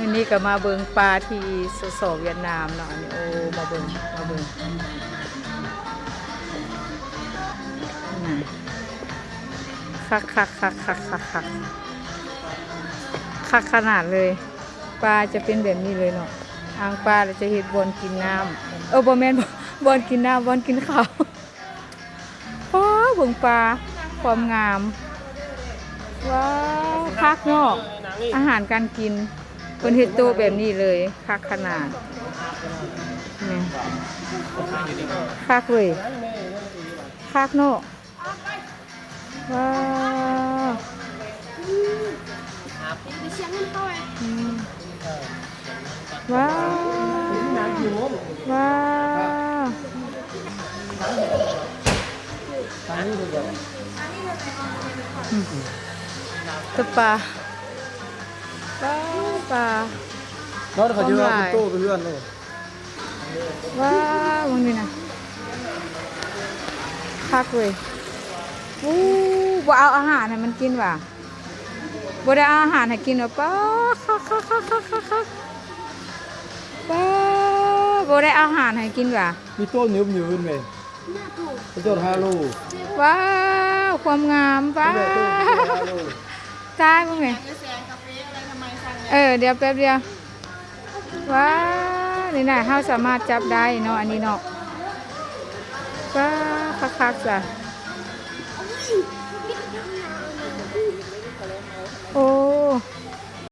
ມື້ນີ້ກໍມາເບິ່ງປາທີ່ ສສ ຫວຽດນາມເນາະ ອັນນີ້ ໂອ້ ມາເບິ່ງ ມາເບິ່ງ ຄັກໆໆໆໆໆ ຄັກຂະໜາດເລີຍ. ປາຈະເປັນແບບນີ້ເລີຍເນາະ ອ່າງປາແລ້ວຈະເຮັດບ່ອນກິນນ້ຳ ເອີ ບໍ່ແມ່ນ ບ່ອນກິນນ້ຳ ບ່ອນກິນເຂົ້າ. ປາ ເບິ່ງປາ ຄວາມງາມ ວ້າວ ຄັກເນາະ ອາຫານການກິນ ເພິ່ນເຮັດໂຕະແບບນີ້ເລີຍ ຄັກຂະໜາດ ນີ້ ຄັກເວີຍ ຄັກເນາະ ວ້າວ ອືມ ວ້າວ ວ້າວ ອືມ ຕົວປາ ປາ ປາ ນ້ອງເຂົາຢູ່ ຄວາມຫຼາຍ ເອົາໂຕໄປເຮືອນເລີຍ. ວ້າວ ເບິ່ງນີ້ນະ ຄັກເວີຍ ອູ້ ບໍ່ເອົາອາຫານໃຫ້ມັນກິນຫວາ ບໍ່ໄດ້ເອົາອາຫານໃຫ້ກິນຫວາ ປາ ຄັກໆໆໆໆ ປາ ບໍ່ໄດ້ເອົາອາຫານໃຫ້ກິນຫວາ ມີໂຕະຫຍຸບໆເວີຍ ໄປຈອດຫ້າໂລ ວ້າວ ຄວາມງາມ ປາ ຕາຍ ເບິ່ງແມ ເອີ ດຽວແປັບດຽວ ວ້າວ ນີ້ນະ ເຮົາສາມາດຈັບໄດ້ເນາະ ອັນນີ້ເນາະ ປາ ຄັກໆຊະ ໂອ້